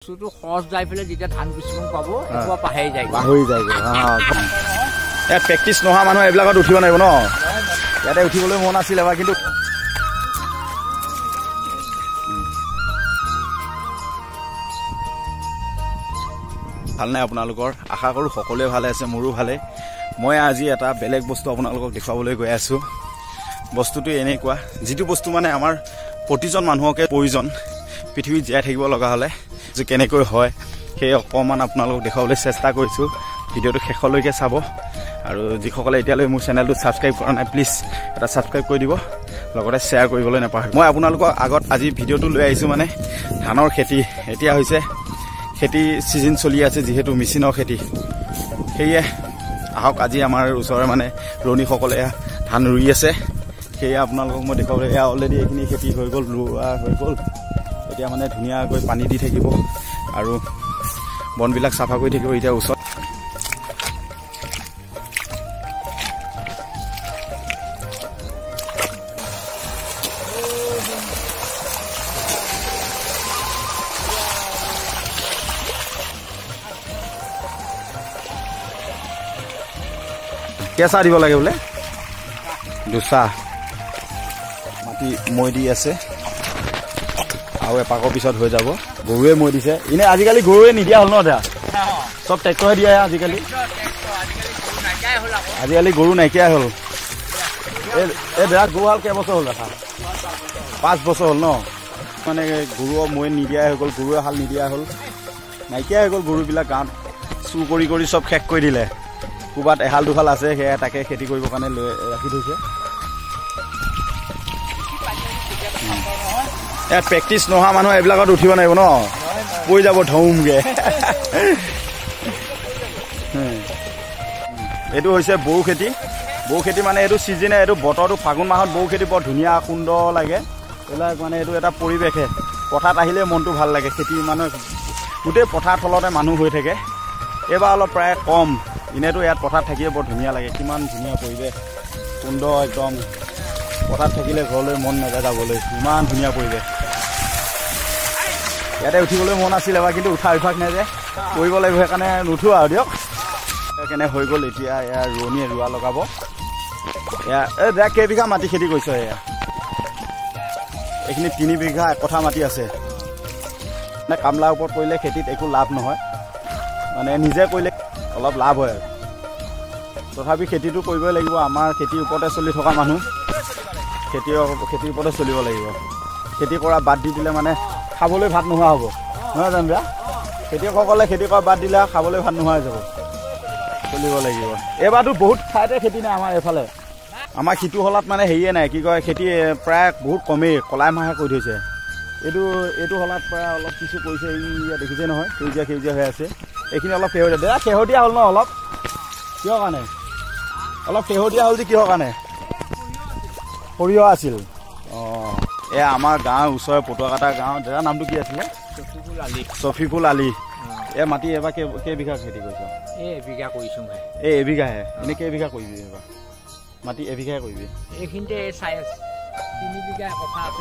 বস্তুটো সহজ যাই পেলাই যেতিয়া ধান কিছুমান পাব এসোপা পাহৰি যায়, পাহৰি যায়গৈ। ইয়াত প্ৰেক্টিচ নোহোৱা মানুহ এইবিলাকত উঠিব নোৱাৰিব ন। ইয়াতে উঠিবলৈ মন আছিলে এবাৰ, কিন্তু ভাল নাই আপোনালোকৰ? আশা কৰোঁ সকলোৱে ভালে আছে, মোৰো ভালে। মই আজি এটা বেলেগ বস্তু আপোনালোকক দেখুৱাবলৈ গৈ আছোঁ। বস্তুটো এনেকুৱা, যিটো বস্তু মানে আমাৰ প্ৰতিজন মানুহকে প্ৰয়োজন পৃথিৱীত জীয়াই থাকিব লগা হ'লে, যে কেনেকৈ হয় সেই অকণমান আপোনালোকক দেখুৱাবলৈ চেষ্টা কৰিছোঁ। ভিডিঅ'টো শেষলৈকে চাব, আৰু যিসকলে এতিয়ালৈ মোৰ চেনেলটো ছাবস্ক্ৰাইব কৰা নাই, প্লিজ এটা ছাবস্ক্ৰাইব কৰি দিব, লগতে শ্বেয়াৰ কৰিবলৈ নাপাহৰিব। মই আপোনালোকৰ আগত আজি ভিডিঅ'টো লৈ আহিছোঁ মানে ধানৰ খেতি এতিয়া হৈছে, খেতি ছিজন চলি আছে যিহেতু মেচিনৰ খেতি। সেয়ে আহক, আজি আমাৰ ওচৰৰে মানে ৰোৱনীসকলে ধান ৰুই আছে, সেয়ে আপোনালোকক মই দেখুৱাবলৈ। এয়া অলৰেডি এইখিনি খেতি হৈ গ'ল, ৰোৱা হৈ গ'ল। এতিয়া মানে ধুনীয়াকৈ পানী দি থাকিব আৰু বনবিলাক চাফা কৰি থাকিব। এতিয়া ওচৰত কেঁচা দিব লাগে বোলে, দুচাহ মাটি মৈ দি আছে, আৰু এপাকৰ পিছত হৈ যাব। গৰুৱে মৈ দিছে। এনেই আজিকালি গৰুৱে নিদিয়া হ'ল ন দা, চব ট্ৰেক্টৰে দিয়ে আজিকালি। আজিকালি গৰু নাইকিয়া হ'ল। এই দাদা গৰুহাল কেইবছৰ হ'ল? দেখা 5 বছৰ হ'ল ন। মানে গৰুৱে মৈ নিদিয়াই হৈ গ'ল, গৰুৱে হাল নিদিয়া হ'ল, নাইকিয়া হৈ গ'ল গৰুবিলাক। গাঁৱত চুৰ কৰি কৰি চব শেষ কৰি দিলে। ক'ৰবাত এহাল দুহাল আছে, সেয়া তাকে খেতি কৰিবৰ কাৰণে লৈ ৰাখি থৈছে। ইয়াত প্ৰেক্টিচ নোহোৱা মানুহ এইবিলাকত উঠিব নোৱাৰিব ন, পৰি যাব ধৌমকে। এইটো হৈছে বৌ খেতি। বৌ খেতি মানে এইটো ছিজনে, এইটো বতৰটো ফাগুন মাহত বৌ খেতি বৰ ধুনীয়া সুন্দৰ লাগে। এইবিলাক মানে এইটো এটা পৰিৱেশহে, পথাৰত আহিলে মনটো ভাল লাগে। খেতি মানে গোটেই পথাৰ তলতে মানুহ হৈ থাকে। এইবাৰ অলপ প্ৰায় কম, এনেইতো ইয়াত পথাৰত থাকিয়ে বৰ ধুনীয়া লাগে। কিমান ধুনীয়া পৰিৱেশ, সুন্দৰ একদম। পথাৰত থাকিলে ঘৰলৈ মন নাযায় যাবলৈ, ইমান ধুনীয়া পৰিৱেশ। ইয়াতে উঠিবলৈ মন আছিলে এবাৰ, কিন্তু উঠা অভ্যাস নাই যে, কৰিব লাগিব, সেইকাৰণে নুঠো আৰু দিয়ক। কেনে হৈ গ'ল এতিয়া এয়া ৰোৱনীয়ে ৰোৱা লগাব। এয়া এই দা কেইবিঘা মাটি খেতি কৰিছ? এয়া এইখিনি 3 বিঘা একঠা মাটি আছে। মানে কামলাৰ ওপৰত কৰিলে খেতিত একো লাভ নহয়, মানে নিজে কৰিলে অলপ লাভ হয় আৰু। তথাপি খেতিটো কৰিবই লাগিব, আমাৰ খেতিৰ ওপৰতে চলি থকা মানুহ, খেতিৰ ওপৰতে চলিব লাগিব। খেতি কৰা বাদ দি দিলে মানে খাবলৈ ভাত নোহোৱা হ'ব, নহয় জানো বেয়া? খেতিয়কসকলে খেতি কৰা বাদ দিলে খাবলৈ ভাত নোহোৱা হৈ যাব, চলিব লাগিব। এইবাৰতো বহুত ঠাইতে খেতি নাই আমাৰ এইফালে। আমাৰ সিটো হলাত মানে হেৰিয়ে নাই, কি কয়, খেতি প্ৰায় বহুত কমেই, কলাই মাহে কৰি থৈছে। এইটো হলাত প্ৰায় অলপ কিছু কৰিছে। এই দেখিছে নহয়, সেউজীয়া সেউজীয়া হৈ আছে এইখিনি, অলপ শেহতীয়া। দাদা শেহতীয়া হ'ল ন অলপ? কিহৰ কাৰণে অলপ শেহতীয়া হ'ল যে, কিহৰ কাৰণে? সৰিয়হ আছিল। অঁ, এয়া আমাৰ গাঁৱৰ ওচৰে পটুৱাকাটা গাঁও। দাদা নামটো কি আছিলে? চফিকুল আলি। এই মাটি এবাৰ কেইবিঘা খেতি কৰিছ? এই এবিঘা কৰিছোঁ। এই এবিঘাহে? এনেই কেইবিঘা কৰিবি এইবাৰ মাটি? এবিঘাই কৰিবি? এইখিনিতে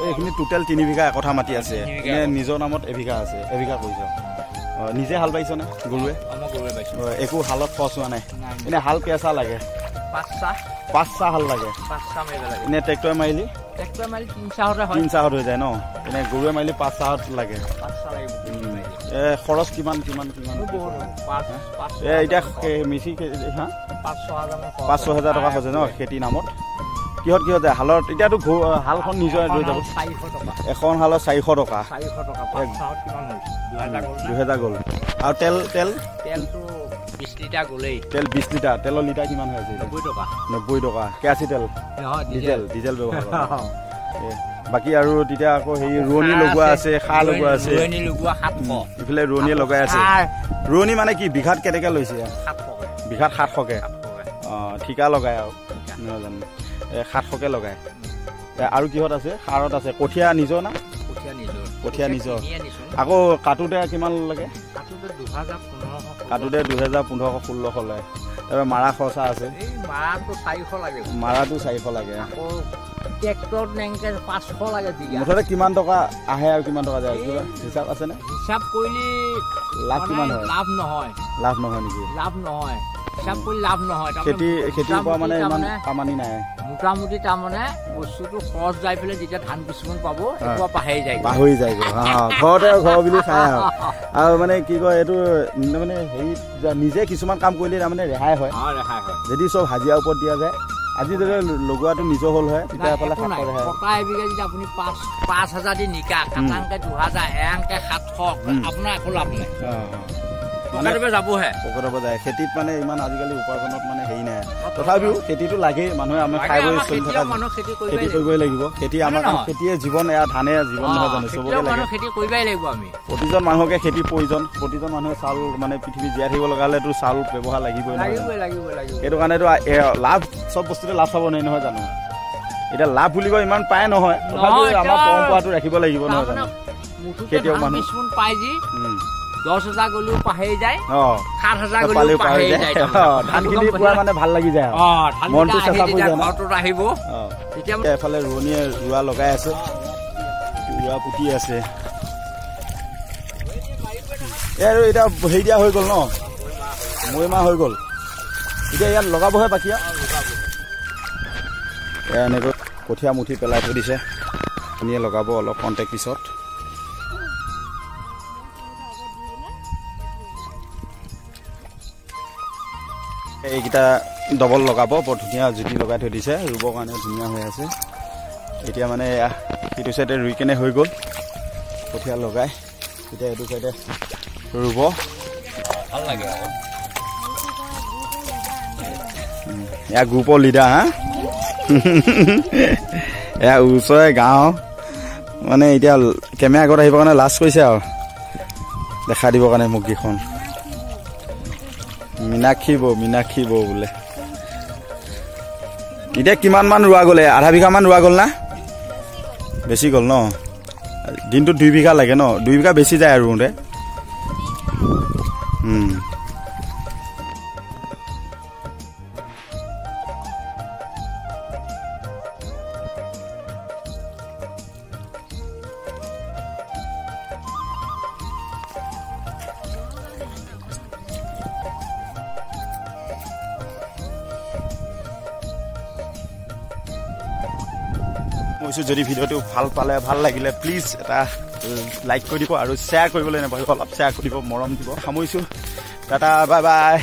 এইখিনি টোটেল 3 বিঘা একঠা মাটি আছে। এনে নিজৰ নামত এবিঘা আছে, এবিঘা কৰিছ। নিজে হাল বাইছ নে গৰুৱে? একো হালত খৰচ হোৱা নাই? এনে হাল কেইচাহ লাগে? 5 চাহ হাল লাগে। এনে ট্ৰেক্টৰে মাৰিলি 3 চাহত হৈ যায় ন? এনে গৰুৱে মাৰিলি 5 চাহত লাগে। খৰচ কিমান কিমান কিমান? এতিয়া মিচি 5-6 হাজাৰ টকা হৈছে ন খেতিৰ নামত? কিহত কিহত যায় হালত? এতিয়াতো হালখন নিজৰ লৈ যাব। এখন হালত 400 টকা, 2000 গ'ল। আৰু তেল তেল 20 লিটাৰ গ'লেই। তেল 20 লিটাৰ, তেলৰ লিটাৰ কিমান হৈ আছে? 90 টকা। কেৰাচি তেল, ডিজেল, ডিজেল ব্যৱহাৰ। বাকী আৰু তেতিয়া আকৌ হেৰি ৰোৱনী লগোৱা আছে, সাৰ লগোৱা আছে, ইফালে ৰোৱনীয়ে লগাই আছে। ৰোৱনী মানে কি বিঘাত কেনেকৈ লৈছে? বিঘাত 700কে। অঁ, ঠিকা লগাই আৰু নহয় জানো? 700কে লগাই। আৰু কিহত আছে? সাৰত আছে। কঠীয়া নিজৰ না? কঠীয়া নিজৰ। আকৌ কাটোতে কিমান লাগে? কাটোতে 2000 1500 1600 লয়। তাৰপৰা মাৰা খৰচা আছে, মাৰাটো 400 লাগে। ট্ৰেক্টৰত নেংকে 500 লাগে বিঘা। মুঠতে কিমান টকা আহে আৰু কিমান টকা যায় কিবা হিচাপ আছেনে? হিচাপ কৰিলে লাভ কিমান হয়? লাভ নহয়। লাভ নহয় নেকি? লাভ নহয়, হিচাপ কৰি লাভ নহয়। খেতিৰ পৰা মানে ইমান কামানি নাই। মোটামুটি তাৰমানে বস্তুটো খৰচ যাই পেলাই যেতিয়া ধান কিছুমান পাব এসোপা পাহৰি যায়, পাহৰি যায়গৈ। ঘৰতে ঘৰ বুলি খায় আৰু। আৰু মানে কি কয় এইটো মানে হেৰি নিজে কিছুমান কাম কৰিলে তাৰমানে ৰেহাই হয়। ৰেহাই হয় যদি চব হাজিৰাৰ ওপৰত দিয়া যায়। আজি যদি লগোৱাটো নিজৰ হ'ল হয় তেতিয়া কটা এবিঘা যদি আপুনি 5,000 দি নিকা কাটাংকে 2,000 এৰাংকে 700 আপোনাৰ একো লাভ নাই। পকেটৰ যাবহে, পকেটৰ পৰা যায়। খেতিত মানে ইমান আজিকালি উপাৰ্জনত মানে হেৰি নাই। তথাপিও খেতিটো লাগেই, মানুহে আমাৰ খাই বৈ চলি থকা খেতি কৰিবই লাগিব। খেতি আমাৰ খেতিয়ে জীৱন, এয়া ধানে জীৱন নহয় জানো? চবকে লাগে খেতি কৰিবই লাগিব আমি। প্ৰতিজন মানুহকে খেতিৰ প্ৰয়োজন। প্ৰতিজন মানুহে চাউল মানে পৃথিৱীত জীয়াই থাকিব লগা হ'লেতো চাউল ব্যৱহাৰ লাগিবই। সেইটো কাৰণেতো লাভ চব বস্তুতে লাভ চাব নোৱাৰি নহয় জানো? এতিয়া লাভ বুলিব ইমান পায় নহয়, তথাপিও আমাৰ পৰম্পৰাটো ৰাখিব লাগিব নহয় জানো? খেতিয়ক মানুহ পাই যি 10,000 গ'লেও পাহৰি যায়, 7,000 গ'লেও পাহৰি যায়। ধানখিনি পোৱা মানে ভাল লাগি যায়, মনটো চেঁচা পৰি যায়। ঘৰটোত আহিব তেতিয়া। এফালে ৰোৱনীয়ে ৰোৱা লগাই আছে, ৰোৱা পুতি আছে। এই আৰু এতিয়া হেৰি দিয়া হৈ গ'ল ন, মৈ মাহ হৈ গ'ল। এতিয়া ইয়াত লগাবহে বাকী আৰু। এনেকৈ কঠীয়া মুঠি পেলাই থৈ দিছে, ৰোৱনীয়ে লগাব অলপ কণ্টেক্ট পিছত। এইকেইটা ডবল লগাব, বৰ ধুনীয়া জুতি লগাই থৈ দিছে, ৰুবৰ কাৰণে ধুনীয়া হৈ আছে। এতিয়া মানে সিটো চাইডে ৰুই কেনে হৈ গ'ল কঠীয়া লগাই, এতিয়া এইটো চাইডে ৰুব। ভাল লাগে। এয়া গ্ৰুপৰ লিডাৰ হা, এয়া ওচৰে গাঁও মানে এতিয়া কেমেৰা আগত আহিবৰ কাৰণে লাজ কৰিছে আৰু দেখা দিবৰ কাৰণে মুৰ্গীখন। মীনাক্ষী বৌ, মীনাক্ষী বৌ বোলে। এতিয়া কিমান মান ৰোৱা গ'লে? আধা বিঘা মান ৰোৱা গ'ল না? বেছি গ'ল ন? দিনটোত 2 বিঘা লাগে ন? 2 বিঘা বেছি যায় আৰু ৰুওঁতে। যদি ভিডিঅ'টো ভাল পালে, ভাল লাগিলে প্লিজ এটা লাইক কৰি দিব আৰু শ্বেয়াৰ কৰিবলৈ নাপাহৰিব, অলপ শ্বেয়াৰ কৰি দিব, মৰম দিব। সামৰিছোঁ, টাটা, বাই বাই।